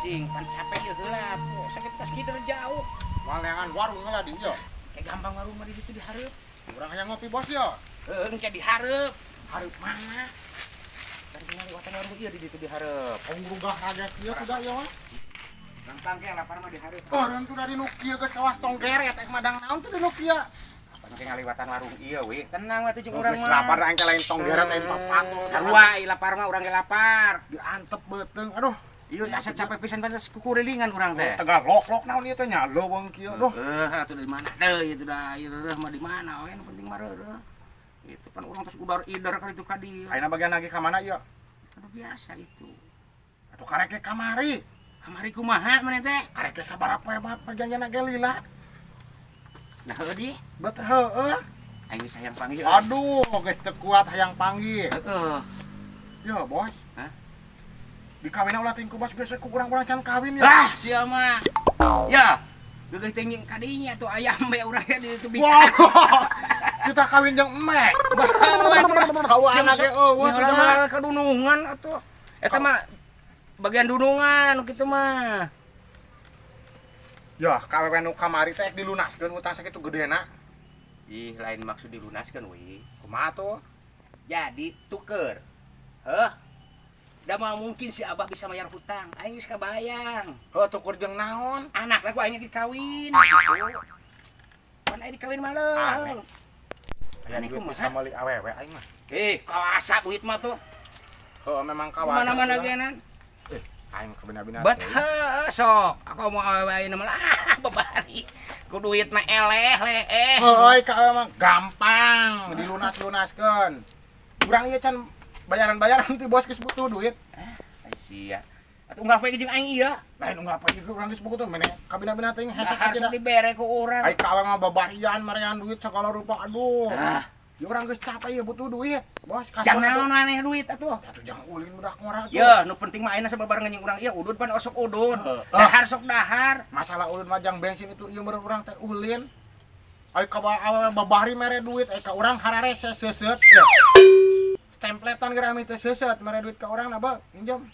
Cing, pan capek ieu heula tuh. Sakit tas kider jauh. Moal neangan warung heula di ieu. Kayak gampang warung mah di ditu dihareup. Urang hayang ngopi, Bos, yo. Heuh, engke dihareup. Hareup mana? Tadi ngaliwatan warung ieu di ditu dihareup. Oh, rugah kaget ieu sudah ieu mah. Gampang ke lapar mah dihareup. Orang tuh dari nu kieu geus kawas tong geret ek madang naon tuh di nu kieu. Pan ke ngaliwatan warung ieu we. Tenang we tuh jeung urang Geus mah. lapar aing teh lain tong geret lain papato. Sarua ieu lapar mah urang ge lapar. Diantep beuteung. Aduh, Ieu asa capek pisan pan kukurilingan urang teh. Tegal lok-lok naon ieu teh nya leuweung kieu. Duh. Eh, atuh di mana deui itu dah, ieu reureuh mah di mana we, nu penting mah reureuh. Itu pan urang terus udar ider kali itu ka dieu. Ayeuna bagian lagi ka mana ieu? Aduh, biasa itu. Atuh karek ge kamari. Kamari kumaha maneh teh? Karek ge sabaraha poe perjanjian ge lila. Nah, heuh di. Bet heueuh. Aing geus hayang panggil. Aduh, geus teu kuat hayang panggil. Heeh. Yo, Bos. Hah? Dikawinna ulah ting ku bos geus we ku urang-urang can kawin ya. Ah, sia mah. Ya. Geugeuh teh jeung kadinya tuh ayam be urang ge di ditu. Wah. Kita kawin jeung emek. Kau anak ge eueuh sudah. Kadunungan atuh. Eta mah bagian dunungan kitu mah. Ya, kawewe nu kamari teh dilunaskeun utang sakitu gedena. Ih, lain maksud dilunaskeun we. Kumaha tuh? Jadi tuker. Heh. Da moal mungkin si Abah bisa bayar hutang. Aing geus kabayang. Heuh, tukur jeung naon? Anak ku aing dikawin. Gitu. Pan aing dikawin maleng. Aya Aneh duit kumaha? bisa meuli awewe aing mah. Eh, kawasa duit mah tuh. Heuh, memang kawasa. Mana-mana genan. Eh, aing kabina-bina. Bet heuh sok. Aku mau awewe ayeuna mah ah babari. Ku duit mah eleh leeh. Heuh, ka awewe mah gampang dilunas-lunaskeun. Urang ieu can bayaran-bayaran ti bos geus butuh duit. Ai sia. Atuh unggal poe jeung aing ieu. Lain unggal poe ge urang geus butuh mene kabina-bina teuing hese Harus aja. dibere ku urang. Ai ka awewe mah babarian marean duit segala rupa aduh. Ah, Ya urang geus capek ya butuh duit. Bos, jangan naon aneh duit atuh. Atuh jangan ulin budak ngora atuh. Ya, nu penting mah ayeuna sababarengan jeung urang ieu udud pan osok udud. Heeh. Dahar sok dahar. Masalah ulin mah jang bensin itu ieu meureun urang teh ulin. Ai ka awewe babari mere duit, ai ka urang hararese seuseut. Ya. Stempletan geura teh seuseut mere duit ka urang na ba, injem.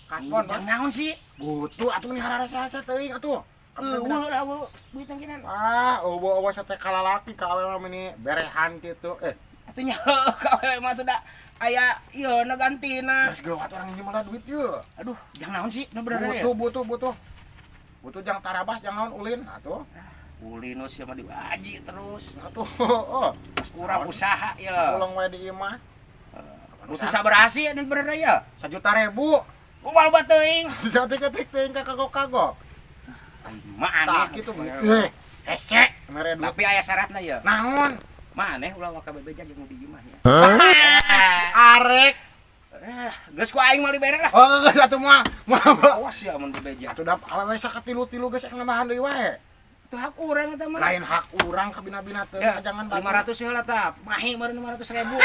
Kaspon. Jangan naon sih? Butuh atuh meni hararese hese teuing atuh. Eueuh lah eueuh duit nang kinan. Ah, eueuh eueuh sate kalalaki ka awewe mah meni berehan kitu. Eh, Atuh nya ka awewe mah tuh da aya ieu na gantina. Geus geuwat urang injem lah duit ieu. Aduh, jangan naon sih nu bener ya? Butuh butuh butuh. Butuh jang tarabas jang naon ulin atuh. Ulin sia mah diwaji terus. Atuh, oh. Pas kurang usaha ya. Pulang we di imah. Butuh sabaraha sih nu bener ya? 1.000.000. Kumaha loba teuing? Bisa ketik teuing ka kagok-kagok. Ai mah Tah aneh. Kitu eh hese mere duit. Tapi aya syaratna ya. Naon? Maneh ulah waka bebeja jeung di imah ya. Arek. Eh, geus ku aing mah dibere lah. Oh, geus atuh moal. Moal. Awas ya mun bebeja. Atuh da awewe sakatilu-tilu geus ek nambahan deui wae. Itu hak urang eta mah. Lain hak urang kabina-bina teu Ya, jangan 500 heula tah. Mahi meureun 500 ribu.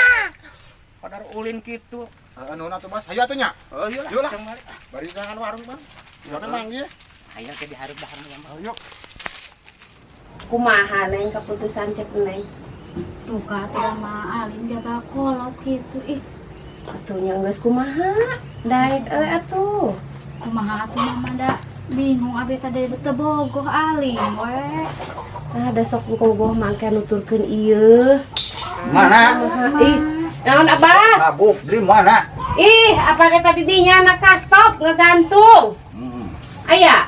Padahal ulin kitu. Heeh, nuhun atuh Bos. Hayu atuh nya. Oh iya lah, Yuk lah. cang balik. Bari jangan warung, Bang. Soalnya manggih. Ayo ke dihareup dahar mah gampang. Ayo. Kumaha, Neng, keputusan cek Neng? Duka atuh mah alim jaga kolot gitu ih. Atuh nya geus kumaha? Daek euy atuh. Kumaha atuh, Mama, da bingung abi tadi teu bogoh alim we. Nah, da sok bogoh mangke nuturkeun ieu. Mana? Ih, naon, Abah? Mabuk di mana? Ih, apa kata didinya anak kastop ngegantung. Aya,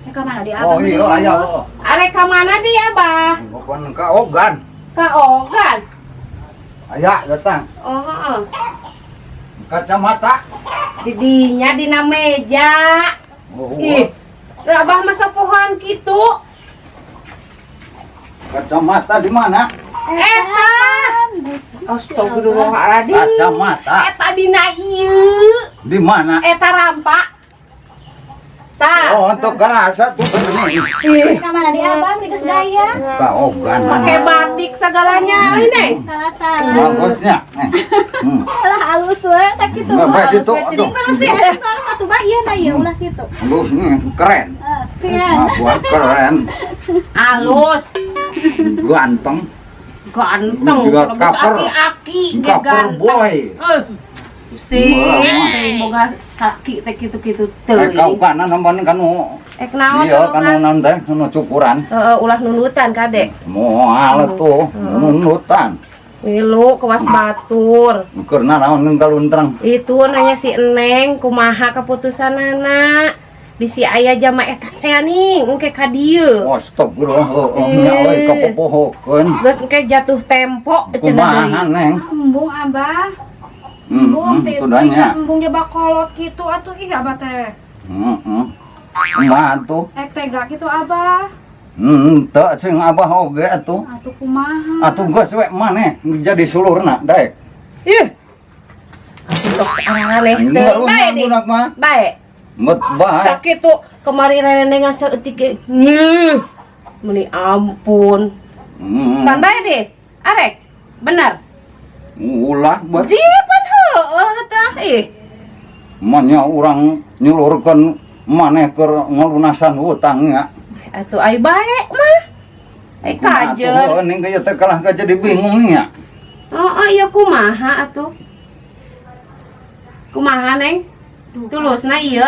Ya ka mana di Oh abah? Iya, aya oh. Arek ka mana di Abah? Bukan ka Ogan. Ka Ogan. Aya datang. Oh, heeh. Kacamata. Didinya dina meja. Oh, Ih, lah Abah mah sopohan kitu. Kacamata di mana? Eta. Astagfirullahaladzim. Kacamata Eta dina ieu. di mana? Eta rampak. Tah. Oh, untuk kerasa tuh ini. Ih, Ka mana di abah geus gaya? Ka Ogan pakai mana? Batik segalanya ini. Tara-tara. Bagusnya. Nih. Lah halus we sakitu. Nggak, baik gitu, Halus we. atuh. Cing kalau sih asup harus atuh bah ieu na ieu ulah kitu. Halus nih, keren. Eh, keren. Nah, buat keren, Halus, ganteng, ganteng, Juga bagus cover. Aki-aki ge cover ganteng. Boy. Eh, Gusti, teuing boga saki teh kitu-kitu teuing. Kau kanan sampan kanu. Ek naon? Iya, kanu naon teh, kanu cukuran. Heeh, ulah nundutan kade. Moal tuh, nundutan. Milu kewas batur. Keur naon galuntrang. Itu nanya si Eneng kumaha keputusanana. Bisi aya jama eta teh nih, engke ka dieu. Astagfirullah, heueuh nya euy kapopohokeun. Geus engke jatuh tempo cenah Kumaha Neng? Embung Abah. Embung teh Sudahnya. Embung jaba kolot kitu atuh ih Abah teh. Heeh. Kumaha tuh? Ek tega kitu Abah. Henteu sing Abah oge atuh. Atuh kumaha? Atuh geus we maneh jadi sulurna daek. Ih. Sok aneh teh. Bae di. Bae. Met bae. Sakitu kemari rerendengan saeutik ge. Ngeuh. Meni ampun. Kan bae deh. Arek. Bener. Ulah buat. Jipan heueuh tah ih. Manya urang nyulurkeun maneh keur ngalunasan hutang nya. Atuh ai bae mah. Ai kajeun. Ning ieu teh kalah ka jadi bingung nya. Heeh, ieu kumaha atuh? Kumaha Neng? Tulusna ieu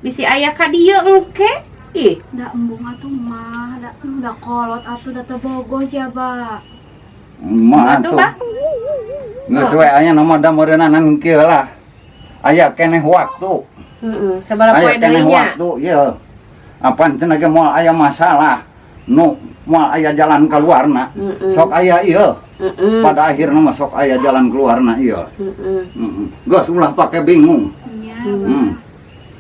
bisi aya ka dieu engke. Ih, da embung atuh mah, da kolot atuh da teu bogoh jaba. Mah atuh. Geus we aya nama da meureunanan kieu lah. Aya keneh waktu. Heeh, sabaraha poe deui nya? Aya keneh waktu ieu. Apan cenah ge moal aya masalah. Nu moal aya jalan keluarna. Sok aya ieu. Pada akhirna mah sok aya jalan keluarna ieu. Geus ulah pake bingung.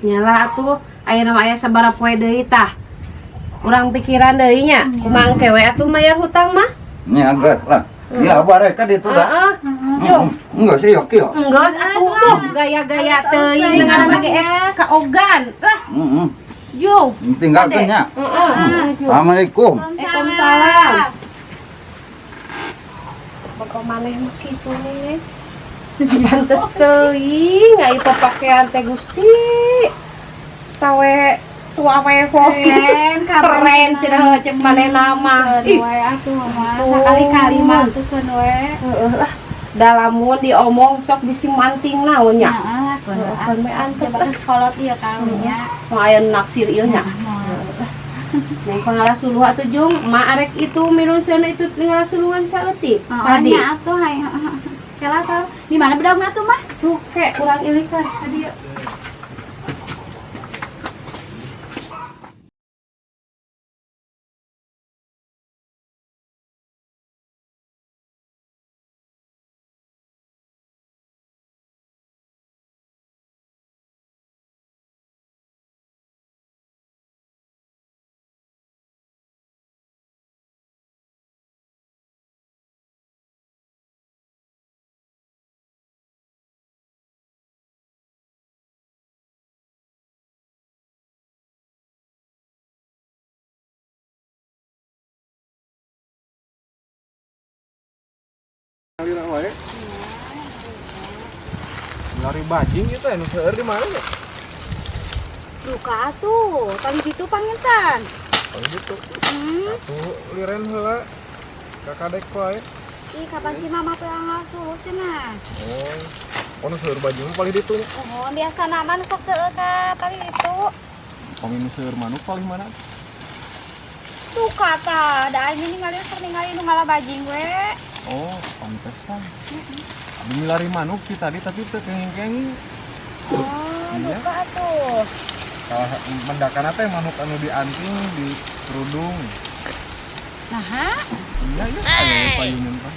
Nyala atuh ayeuna mah aya sabaraha poe deui tah. Urang pikiran deui nya, kumaha engke we atuh mayar hutang mah? Nya geus lah. Ya bare ka ditu da. Heeh. Yo. Geus ieu kieu. Geus atuh duh gaya-gaya teuing ngaranna ge kaogan. Lah. Heeh. Yo. Tinggalkeun nya. Heeh. Assalamualaikum. Waalaikumsalam. Bapak maneh mah kitu nih. Pantes teuing ai papakean teh Gusti. Tawe tua we keren, keren cenah cek maneh nama. Ih, atuh mah sakali-kali mah atuh keun we. Heeh lah. Da lamun diomong sok bisi manting naon nya. Heeh, keun we antep lah. Kolot ieu karunya. Moal aya naksir ieu nya. Neng pangalasuluh atuh Jung, ma arek itu minum seuna itu ngalasuluhan saeutik. Tadi atuh hayang. Kela sal, di mana bedogna tuh mah? Tuh kek urang ilikan tadi yuk. Lari bajing itu ya, seueur di mana ya? Duka atuh, tali situ pangintan. Tali situ. Atuh liren heula. Kakadek wae. Ih, kapan si mama teh ngasuluh cenah? Oh, ono seueur bajing mah paling ditu nya. Oh, biasana mah nu sok seueur ka paling itu. Pami nu seueur manuk paling mana? Duka tah, da aing ningali sok ningali nu ngala bajing we. Oh, pantesan. Abi milari manuk sih tadi tapi teu kenging-kenging. Oh, iya. Duka atuh. Salah mendakan teh manuk anu dianting di kerudung. Naha? Iya, iya, aya payungan tah.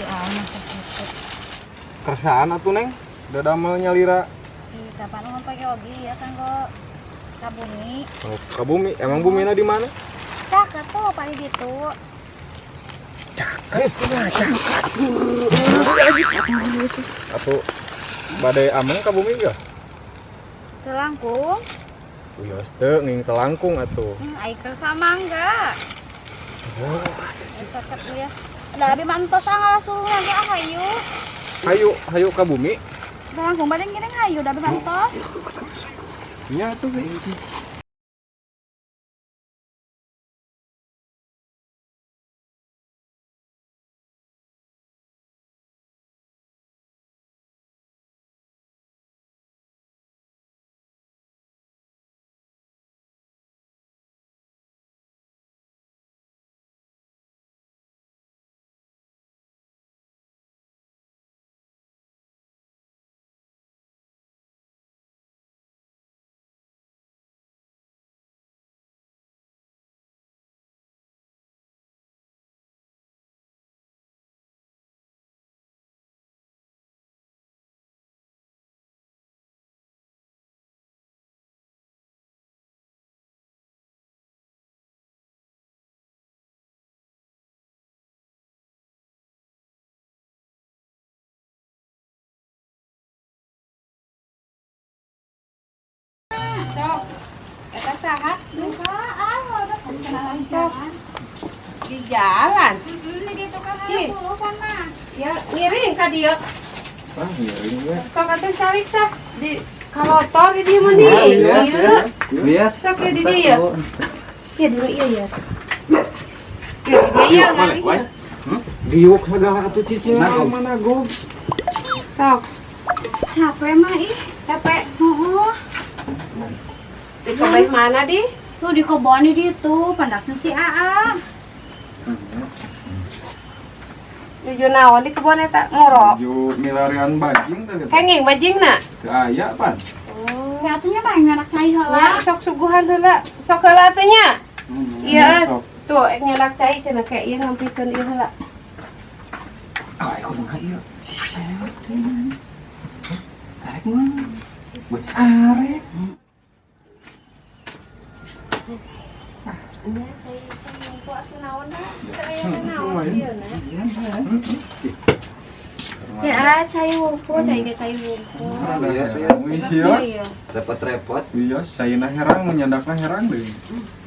Ya Allah sakitu. Kersaan atuh Neng, da damel nyalira. Ih, kapan urang pake oge ya kanggo ka bumi. Oh, ka bumi. Emang bumina di mana? Caket tuh paling ditu. Cakep, cakep. Atuh badai ameng ka bumi gak? Teu langkung. Wios teu nging teu langkung atuh. Ai kersa mangga. Oh, cakep ieu. Da abi mah entos ngalasuluhan ge ah hayu. Hayu, hayu ka bumi. Teu langkung bade ngiring hayu da abi mah entos. Nya atuh. Saha? Duka, ah, udah kenalan jalan. Di jalan. Heeh, di ditu kan Ci. aya puluhan mah. Ya, ngiring ka dieu. Ah, ngiring we. Sok atuh calik tah di kalotor di dieu mah nih. Iya, Ieu. Iya. Sok ya di dieu. Iya dulu iya ya. Iya, di dieu ya Mana, ngali. Wai? Diuk segala atuh cicing Nagog. mana gog. Sok. Capek mah ih. Capek. Heeh. Di kebeh mana di? Tuh di kebon di ditu, pandakna si Aa. Nuju naon di kebon eta ngorok. Nuju milarian bajing tadi. Kenging bajingna. Teu aya pan. Oh. Ya atuh nya mah nganak cai heula. Lah, sok suguhan heula. Sok heula teh nya. Iya. Sok. Tuh, ek nyalak cai cenah kayak ieu ngampikeun ieu heula. Ah, kumaha ieu? Cicing teh. Arek mah. Buat arek. Nya cai cai ngumpul atuh naon dah. Teu aya naon ieu na. Ya, ah, cai ngumpul, cai ge cai ngumpul. Iya, iya. Iya. Repot-repot. Iya, caina herang menyandakna herang deui.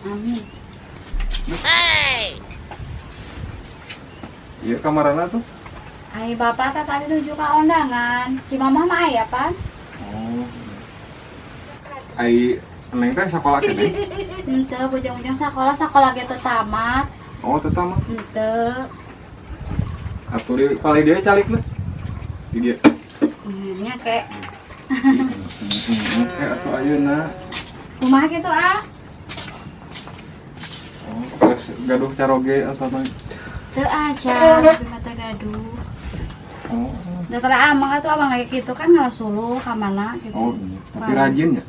Amin. Iya kamarana tuh. Ai bapak teh tadi nuju ka undangan. Si mama mah aya pan? Oh. Ai neng teh sakola keneh. Henteu bujang-bujang sakola sakola ge teu tamat. Oh, teu tamat. Henteu. Atuh di paling dia calikna. Di dia. Nya ke Oke, atuh ayeuna. kumaha kitu ah? Oh, terus gaduh caroge atau apa? Teu aja, tapi mata gaduh. Oh. Da tara amang atuh abang kayak gitu kan ngalasuluh ka mana gitu. Oh, iya. Tapi rajin ya?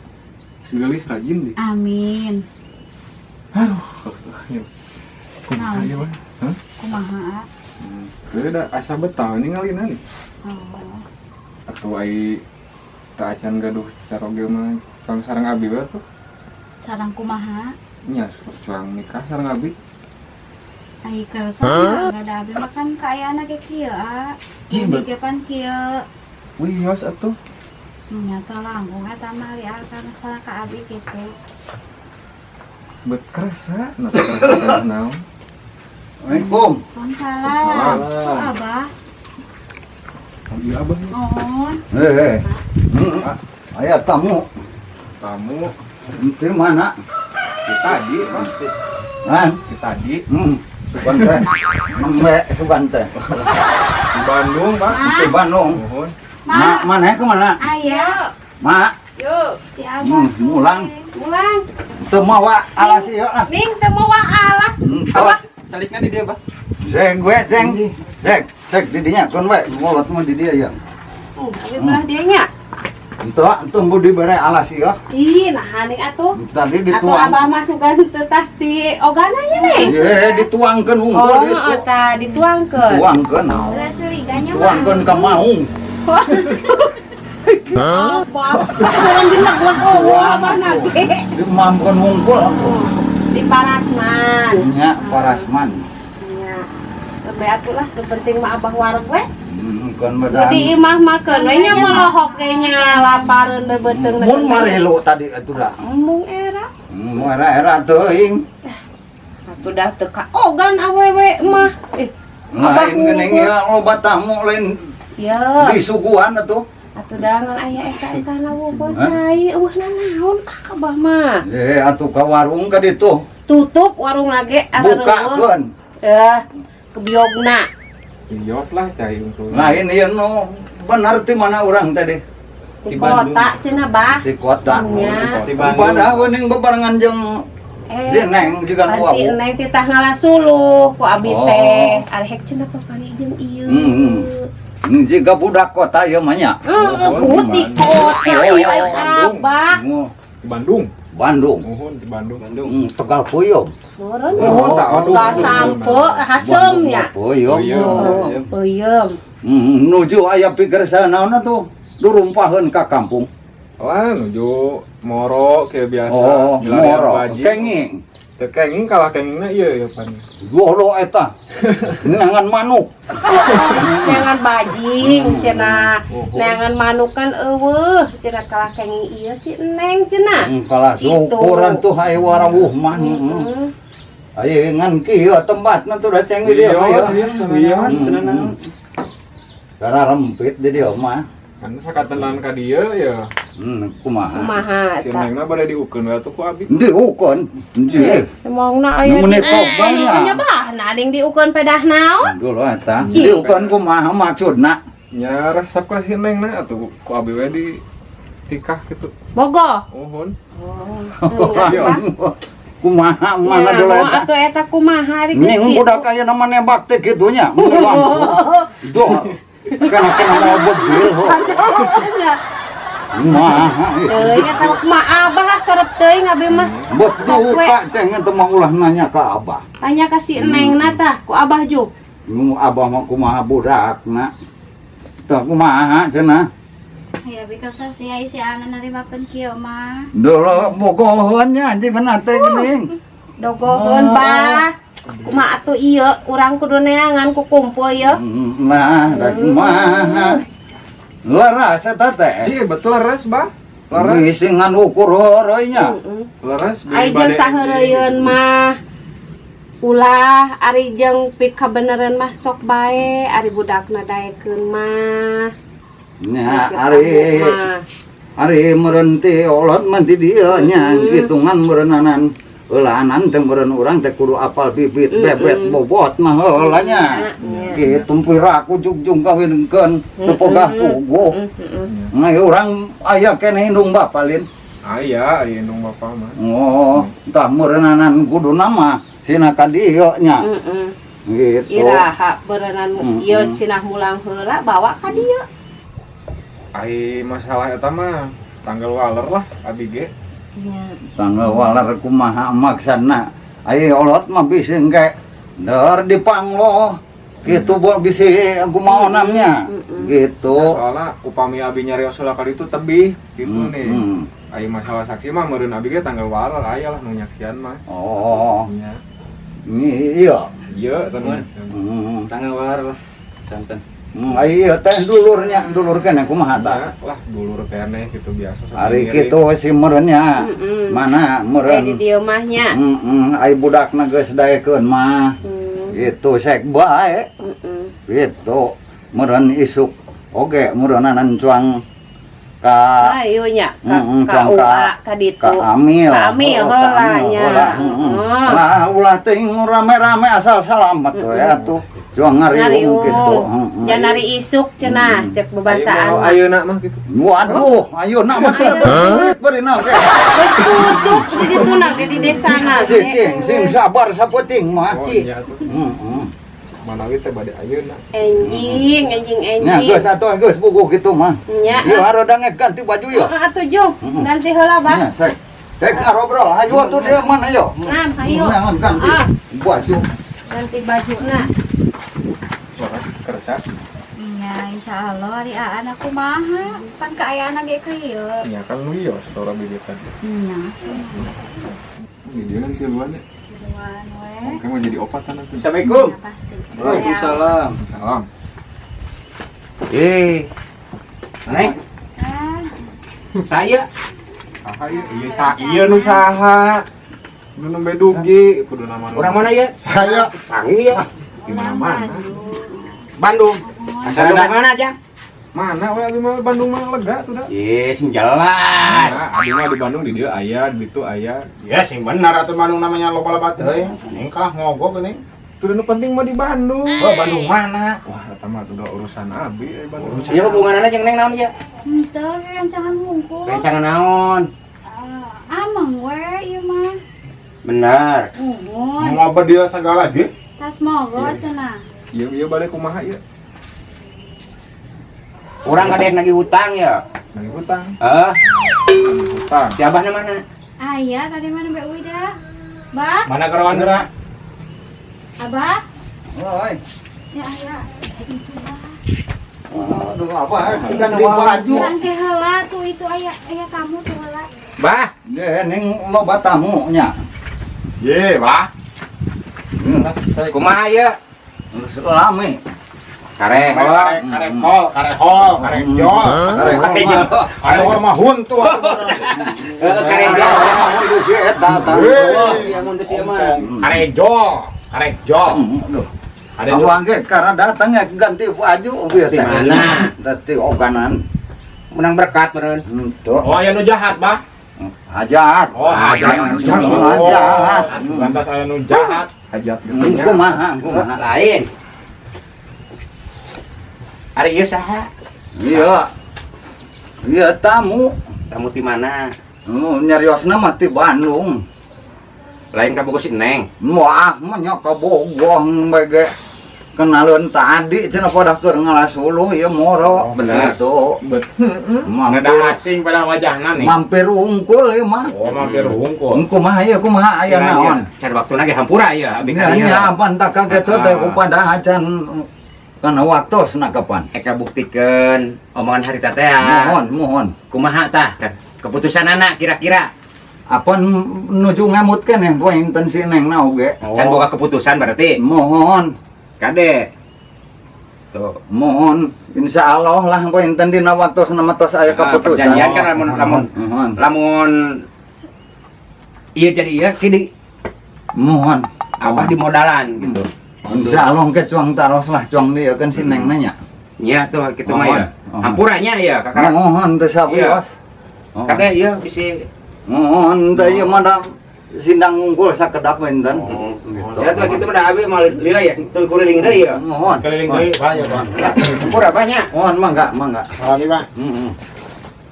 Segelis rajin deh. Amin. Aduh, ya. Kumaha Naon? ieu mah? Hah? Kumaha? ah? Teu da asa betah ningalina nih. Oh. Atuh ai teu acan gaduh caroge mah cuang sareng abi we tuh. Sarang kumaha? Nya cuang nikah sareng abi. Ai kersa enggak ada abi mah kan kaayana ge kieu ah. Jih, Budi ge pan kieu. Wios atuh. Nyata langkung eta mah liar karena salah ka abi gitu. Bet kerasa, nah kerasa teh naon. Assalamualaikum. Waalaikumsalam. Oh, abah. Oh, iya abah nih. Mohon. Eh. Aya tamu. Tamu Di mana? di tadi, Bang. Han? Di tadi Sugan teh. Nembe sugan teh. di Bandung, Bang. Di Bandung. Mohon. Ma, mana kemana? Aya Ma, Yuk, si abah. Mulang. pulang. Teu mawa alas ieu lah. Ning teu mawa alas. Teu. Calikna di dia, Bang. Zeng we, zeng. Zeng, zeng di dinya keun we, mulut mah di dia ya. Abi belah dieu nya. Henteu, henteu mun dibere alas ieu. Ih, nah ning atuh. Tadi Atuh dituang. abah masukkan teu tas di ogana nya nih. Ye, dituangkeun wungkul Oh, ditu. eta dituangkeun. Tuangkeun. Udah curiganya mah. Tuangkeun ka maung. Apa? Orang dileg-leg eueuh abah na ge. Dimamkeun wungkul atuh. Di Parasman. Nya Parasman. Nya. Lebih atuh lah, nu penting mah abah wareg we. Keun bedan. Di imah mah keun we nya molohok ge nya lapareun beuteung. Mun marilu tadi atuh da. Embung era. Era-era teuing. Atuh dah teu kaogan awewe mah. Eh, Lain geuning ieu loba tamu lain ya. disuguhan atuh. Atuh dah ngan aya eta-eta na wungkul Hah? cai eueuh nanaon ah abah mah. Eh atuh ka warung ka ditu. Tutup warung lage Bukakeun. Eh, kebiogna. Wios lah cai untuk. Lain ieu nu bener ti mana urang tadi? Di kota cenah bah. Di kota. Nya. Di Bandung. Padahal geuning bebarengan jeung Eh, si Neng juga nu pan si wau. Neng titah ngalasuluh ku abi Oh. teh. Arek cenah papanggih jeung ieu. Hmm. Jiga budak kota ieu mah nya. Heeh, putih kota Oh, ieu abah. Oh, Di Bandung. Bandung. Mohon di Bandung. Bandung. Tegal Puyuh. Meureun. Oh, tak, aduh. Sampe hasem nya. Puyuh. Puyuh. Peuyeum. Nuju aya pikir naon atuh durumpaheun ka kampung. Wah, nuju moro kayak biasa. Oh, Milarian moro. bajing. Kenging. Teu kenging kalah kengingna ieu ya pan. Dolo eta. Neangan manuk. Neangan bajing cenah. Oh, oh. Neangan manuk kan euweuh cenah kalah kenging ieu si Neng cenah. Kalah Gitu. syukuran tuh aya warawuh mah. Heeh. Aya ngan kieu tempatna tuh da ceng di dieu mah ya. Iya, Mas, tenan. Karena rempit di dieu mah. Kan sakatenan ka dieu ya. Kumaha? Kumaha Si eta? Nengna bade diukeun we atuh ku abi. Diukeun. Nji. Emangna aya Mun di toba nya. Nya bah, nah ading diukeun pedah naon? Dulu eta. Diukeun kumaha maksudna? Nya resep ka si Nengna atuh ku abi we di tikah gitu. Bogo. Mohon. Oh. Kumaha mana dulu eta? Atuh eta kumaha ari geus Ning kitu. budak aya nama nembak teh kitu nya. Mun langsung. Duh. Kena mau bedil ho. Kumaha ieu? Teuing eta kumaha abah karep teuing abi mah. Betul Pak, ceng teu mah ulah nanya ka abah. Tanya ka si Nengna tah ku abah ju. Nu abah mah kumaha budakna. Tah kumaha cenah. Ya biasa sih ai si Ana narimakeun kieu mah. Dulu bogoheun nya anjing benar teh geuning. Dogoheun bah. Kumaha atuh ieu urang kudu neangan ku kumpul ieu. Nah, da kumaha. Leras eta teh. Iya, betul leres, Bah. Leres. Bisi ngan ukur heureuy nya. Leres Ari jeung saheureuyun mah ulah ari jeung pik kabeneran mah sok bae ari budakna daekeun mah. Nya Jeung ari mah. ari meureun ti olot mah ti dieu nya hitungan meureunnanan eulanan teh meureun urang teh kudu apal bibit bebet bobot mah heula nya. Nya. Kitu piraku jugjung kawinkeun teu pogah puguh. Nah, urang aya keneh indung bapa lin. Aya, aya indung bapa mah. Oh, tah meureunnanan kuduna mah sina ka dieu nya. Heeh. Gitu. Iraha beureunan ieu cenah mulang heula bawa ka dieu. Ai masalah eta mah tanggal waler lah abi ge. Nya. Tanggal waler kumaha maksana. Ai olot mah bisi engke der dipangloh. Gitu bo bisi kumaha namnya. Gitu. Nah, soalnya upami abi nyarios heula kali itu tebih gitu nih. Ai masalah saksi mah meureun abi ge tanggal waler aya lah nu nyaksian mah. Oh, Nya. iya. Ieu tenan. Tanggal waler lah. Santen. Ai ieu teh dulurnya, dulur keneh kumaha tah? Nya lah dulur keneh gitu biasa sok Ari ngiring. kitu si meureunnya. Heeh. Mana Teh di meureun? dieu mah nya. Heeh, ai budakna geus daekeun mah. Gitu sek bae. Gitu. Meureun isuk oge meureunanan cuang ka Ayo nya ka ka cuang UA ka ditu. ka Amil. Ka Amil Oh, ka heula Amil, nya. heula, heeh. Heeh. Lah ulah teuing rame-rame asal salamet we atuh. Cuang ngariung gitu. Heeh. Jangan ari isuk cenah cek bebasaan Ayo mah. ayeuna mah gitu. Waduh, ayeuna mah teu beri naon ge. Tutup di ditu na ge di desana Cing, ge. cing, sing sabar sapenting mah. Oh, Cik. nya atuh. Heeh. Manawi teh bade ayeuna. Enjing, enjing, Nya enjing. geus atuh geus buku kitu mah. Nya. Ieu harodang ganti baju ya. Heeh atuh jung, ganti heula bah. Nya sek. Tek ngarobrol, hayu atuh dia mana yo. Nah, hayu. Jangan ganti Ah. baju. Ganti bajuna. Leres kersa. Nya insyaallah ari aan aku kumaha pan kaayaan ge kieu. Nya kan wios tora bibit tadi. Nya. Di dieu kan tiluan ya. Kiluan we. Oke mau jadi opatan atuh. Assalamualaikum. Ya, pasti. Waalaikumsalam. Salam. Eh. Neng, Ah, saya Saha ieu? Ieu sa ieu nu saha? Nu nembe dugi kudu nama orang mana ya? Saya Panggil ya. Di mana-mana. Bandung. Bandung mana aja? Mana we abi mah Bandung mah lega tuh da. Ye, sing jelas. Nah, abi mah di Bandung di dieu aya, di ditu aya. Ya sing benar atuh Bandung namanya loba-loba teuing. Ning kalah ngogok geuning. Tuh nu penting mah di Bandung. Oh, Bandung mana? Wah, eta mah tuh udah urusan abi eh Bandung. Iya hubunganna jeung neng naon ya? Henteu rancangan hungkul. Rencangan naon? Ah, ameng we ieu mah. Benar. Muhun. Mau bedil segala ge. Tas mogo cenah. Ieu ieu balik kumaha ieu? Urang kadek nagih hutang ya. Nagih hutang. Eh, Nagih hutang. si abahna mana? Aya tadi mana Mbak Wida? Bah, Mana kerawan gerak? Abah? Oi. Ya aya. Itu bah. Aduh, apa ganti baju. Kan ke heula tuh itu aya aya kamu tuh heula. Bah, Deh, ning loba tamu nya. Ye, Bah. Kumaha ieu? Geus lami. Karehol. Karehol, karehol, karehjol. Karehol mah. Karehol mah huntu. Heeh, karehjol. Itu si eta tah. Sia mun teu sia mah. Karejol, karejol. Aduh. Ada nu Abang ge karena datang ya ganti baju ieu Di teh. mana? Tas ti oganan. Menang berkat meureun. Henteu. Oh, aya nu jahat, Bah. Hajat. Oh, hajat. Hajat. Lantas aya nu jahat. Hajat gitu nya. Kumaha, kumaha. Lain. Ari ieu saha? Iya. Iya tamu. Tamu ti mana? Nu nyariosna mah ti Bandung. Lain ka bogoh si Neng. Wah, mah nya ka Bogor bege. Kenalun tadi cenah pada keur ngalas uluh ieu moro. Bener. Gitu. Bet. Nggak Mampir, asing pada wajahna nih. mampir ungkul ieu mah. Oh, mampir hungkul. Kumaha ieu kumaha aya naon? Cari waktuna ge hampura ieu abi ka Nya dieu. nya apan tak kaget teh kupada acan kana waktosna kapan. Eka buktikeun omongan harita teh. Mohon, mohon. Kumaha tah? Keputusan anak kira-kira. Apa nuju ngamutkeun yang pointen si Neng na oge. Can boga keputusan berarti. Mohon. Kade. Tuh. Mohon insya Allah lah pointen dina waktosna mah tos aya Ah, keputusan. perjanjian kan lamun lamun Mohon. lamun iya jadi iya kini Mohon. abah di modalan gitu. Insya Allah ke cuang taros lah cuang dia kan si Neng nanya. Nya tuh gitu mah ya. Mohon. Hampuranya ya kakak. Mohon teu sawios. Kade iya bisi Mohon teh ieu mah da sindang unggul sakedap enten. Gitu. Ya tuh gitu mah da abi mah lila ya tuh kuriling deui ya. Mohon. Keliling deui, Pak, ya, Pak. Hampura banyak. Mohon mangga mangga. Alami, Pak. Heeh.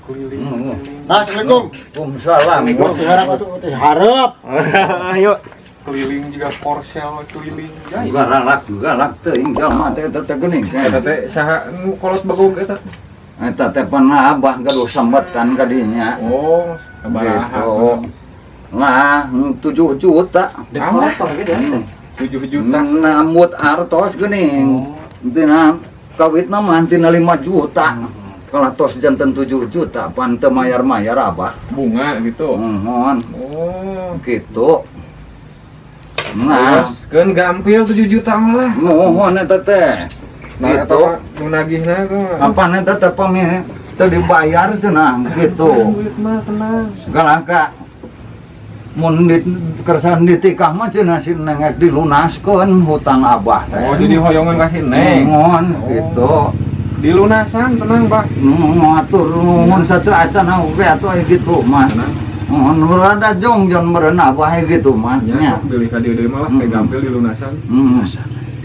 Keliling. Heeh. Nah, Assalamualaikum. Waalaikumsalam. Teu harap atuh, teu harap. Ayo. Keliling juga korsel keliling. Ya. Galak galak teuing jalma teh eta teh geuning. Eta teh saha nu kolot bagong eta? Eta teh pernah abah gaduh sambetan ka dinya. Oh, sabaraha? Gitu. Lah, 7 juta. Alah, gitu. 7 juta. Nambut artos geuning. Tina kawitna mah tina 5 juta. Kalau tos janten 7 juta, pan teu mayar-mayar abah. Bunga gitu. Mohon Oh. gitu. Nah, Terus kan gampil 7 juta malah. mohon eta teh. Nah, eta Gitu. mah nu nagihna tuh. Apa eta teh pami teu dibayar cenah gitu. Duit mah tenang. Galaka mun di kersan ditikah mah cenah si Neng ek dilunaskeun hutang abah teh. Oh, jadi hoyongan kasih Neng. Mohon Oh. gitu. Dilunasan tenang, Pak. Ngatur nuhun satu acan oge atuh aya gitu mah. Tenang. Mohon rada jongjon meureun abah aya gitu mah Ya, nya. sok bilih ka dieu deui malah kayak gampil dilunasan.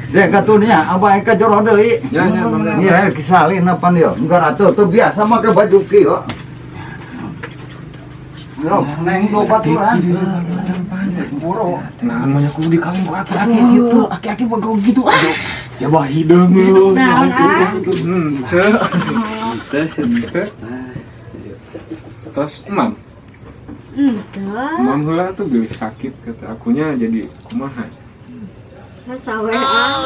Saya katunya abah ka jero deui. Ya, ya, mangga. Iya, kisalin apa dia? Enggak atuh teu biasa make baju kieu. Yo, neng tuh baturan. Buru. Nah, mah kudu dikawin ku aki-aki gitu. Aki-aki bogo gitu ah. Coba hideung lu. Naon, ah? Teu. Teu. Terus emam, Ente. emam heula tuh bilih sakit kata akunya jadi kumaha. Sawe ah.